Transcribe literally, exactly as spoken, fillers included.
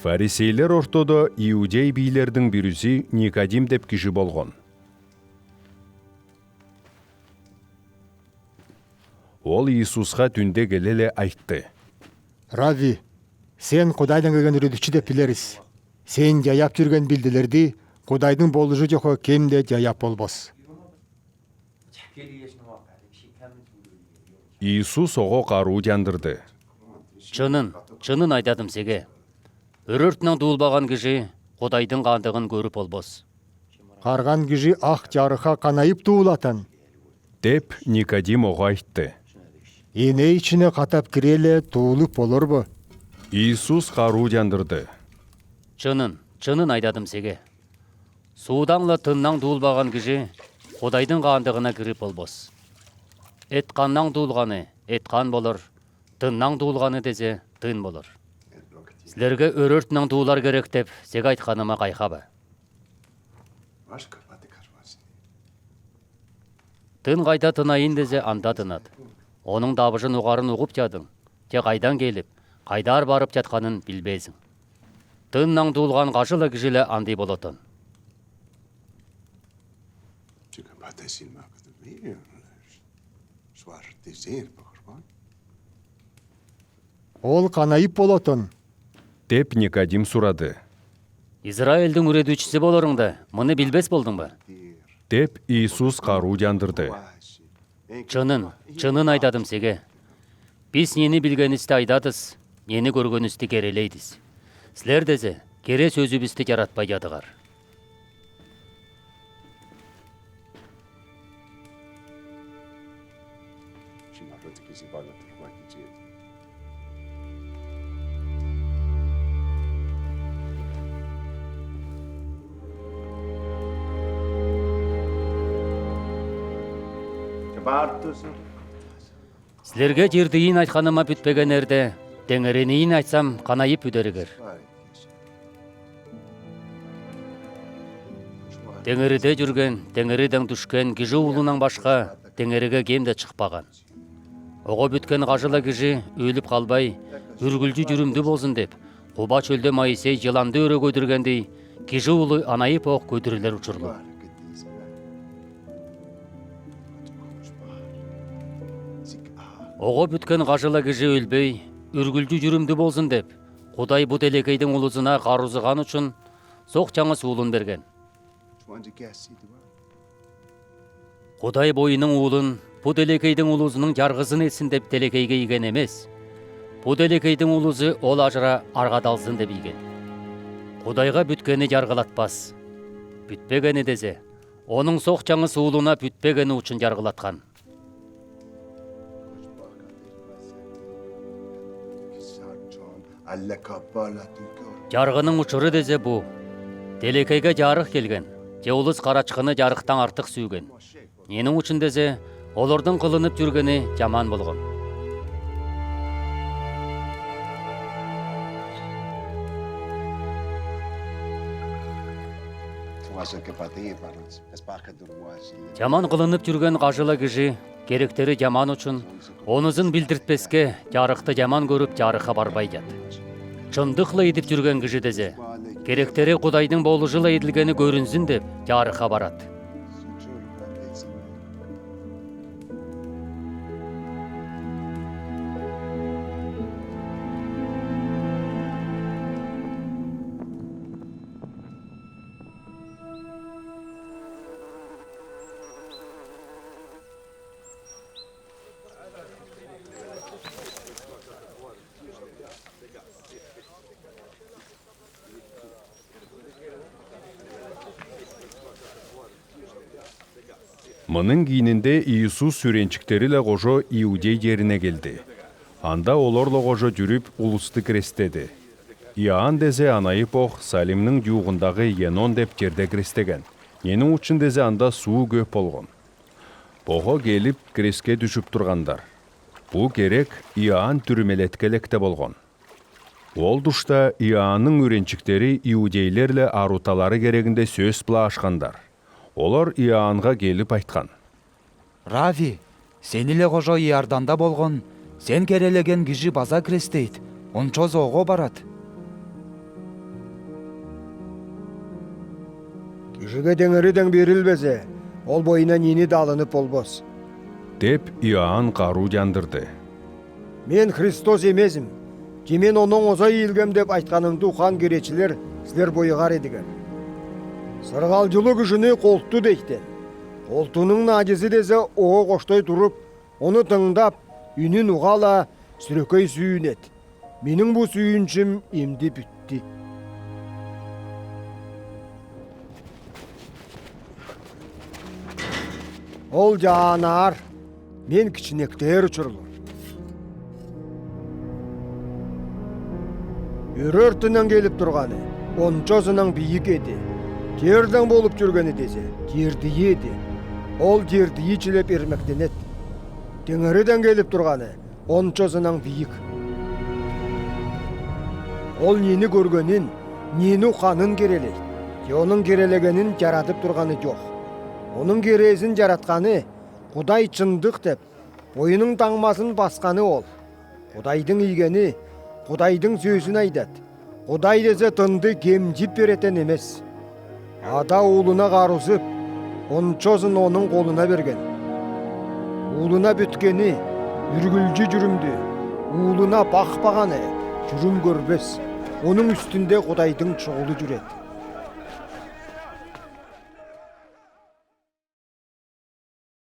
Фарисейлер ортодо иудей бийлердиң бирүзү Никодим деп кижи болгон. Ол Иисуска түнде келе-ле айтты: «Равви, сен Кудайдан келген үредүкчи деп билерис. Сен яяп жүрген билдилерди Кудайдың болужу жокка кем де яяп болбас». Иисус ого каруудандырды: «Чынын, чынын айтадым сеге: өрӧлтүннен туулбаган кижи Кудайдың Хандыгын кӧрүп болбас». «Карган кижи ак жарыха канайып туулатан», — деп Никодим ого айтты. «Ийней ичине катап кире-ле туулып болор бе?» Иисус каруудандырды: «Чынын, чынын айтадым сеге: суудан ла тыннан туулбаган кижи Кудайдың Хандыгына кирип болбас. Эт-каннан туулганы эт-кан болор, тыннан туулганы дезе тын болор. Силерге өрӧлтүннен туулар керек деп сеге айтханыма кайхаба. Тын кайда тынайын дезе, анда тынад. Оның дабыжын угарын угып чадың, те кайдан келип, кайдар барып чадханын билбезиң. Тыннан туулган кажы-ла кижи-ле андый болотон». «Ол канайып болотон?» — деп Никодим сурады. «Израильдиң үредүкчиси боларыңда, мыны билбес болдуңба?» — деп Иисус каруудандырды. «Чынын, чынын айтадым сеге: бис нени билгенисти айдадыс, нени кӧргенисти керелейдис. Силер дезе кере сөзүбүсти жаратпайядыгар». Силерге тирдиин айтханыма бүтпегеннерде, теңириниин айтсам, канайып бүдеригер. Теңириде жүрген, теңириден дүшкен Кижи Уулунан башка теңириге кем де чыкпаган. Ого бүткен кажы-ла кижи өлүп калбай, үргүлчү-чүрүмдү болзун деп, куба чөлде Моисей йыланды өре көдүргендей, Кижи Уулу анайып ок көдүрүлер учурлуг. Ого бүткен кажы-ла кижи өлбей, үргүлчү-чүрүмдү болзун деп, Кудай бу телекейдиң улузуна карузуган учун сок чаңгыс Уулун берген. Кудай бо Ийиниң Уулун бу телекейдиң улузунуң чаргызын этсин деп телекейге ийген эмес, бу телекейдиң улузу ол ажыра аргадалзын деп ийген. Кудайга бүткени чаргылатпас. Бүтпегени дезе, Оның сок чаңгыс Уулуна бүтпегени учун чаргылаткан. Чаргының учуру дезе бу: телекейге чарых келген, че улус карачкыны чарыхтаң артых сүүген. Ненинг учун дезе, олордуң кылынып чүргени чаман болган. Чаман кылынып чүрген кажы-ла кижи керектери чаман учун, онузун билдиртпеске, чарыхты чаман көрүп, чарыха барбайчад. Чындык-ла идип чүрген кижи дезе, керектери Кудайдың болужу-ла идилгени көрүнзүн деп, чарыха барад. Мының киининде Иисус сүренчиктери-ле кожо Иудей черине келди. Анда олорла кожо чүрүп, улусту крестеди. Иоанн дезе анайып ох Салимниң чуугундагы Енон деп черде крестеген. Ненинг учун дезе анда суу көп болган. Бого келип, крестке дүшүп тургандар. Бу керек Иоанн түрмелеткелекте болган. Ол тушта Иоанның үренчиктери иудейлер-ле аруталары керегинде сөс плаашкандар. Олар Иоаннга келип айткан: «Равви, сени-ле кожо Иорданда болган, сен керелеген кижи база крестейт, ончозу ого барат». Кирге Теңириден берилбесе, ол бойына нени да алынып болбас. Деп Иоанн Каруу яндырды. Мен Христос эмесим, че мен оннан оза ийилгем деп айтканымды ухаан киречилер силер бойығар эдигер. Сырғалчылы кижини колту дейтен. Колтунуң наадизы дезе ога коштой туруп, оны тыңдап, үнүн уга ла, сүрекей сүүнет. Миниң бу сүүнчим эмди бүтти. Ол чаанаар, мен кичинектээр учурлур. Өрӧ өртүнен келип турганы ончозунаң бийик эди. Теерден болуп чүргени дезе, теердийи эди. Ол теердийи чилеп эрмектенет. Теңириден келип турганы ончозунаң бийик. Ол нени көргенин, нени уханын кирелейт. Че оның кирелегенин чарадып турганы чох. Оның киреезин чаратканы, Кудай чындык деп, бойының таңмазын пасханы ол. Кудайдың ийгени Кудайдың сөзүн айдат. Кудай дезе тынды кемчип беретен эмес. Ада Уулуна карузып, ончозун Оның колуна берген. Уулуна пөткени, үргүлчү чүрүмдү, Уулуна пахпаганы чүрүм көрбес. Оның үстүнде Кудайдың чугулу чүрет.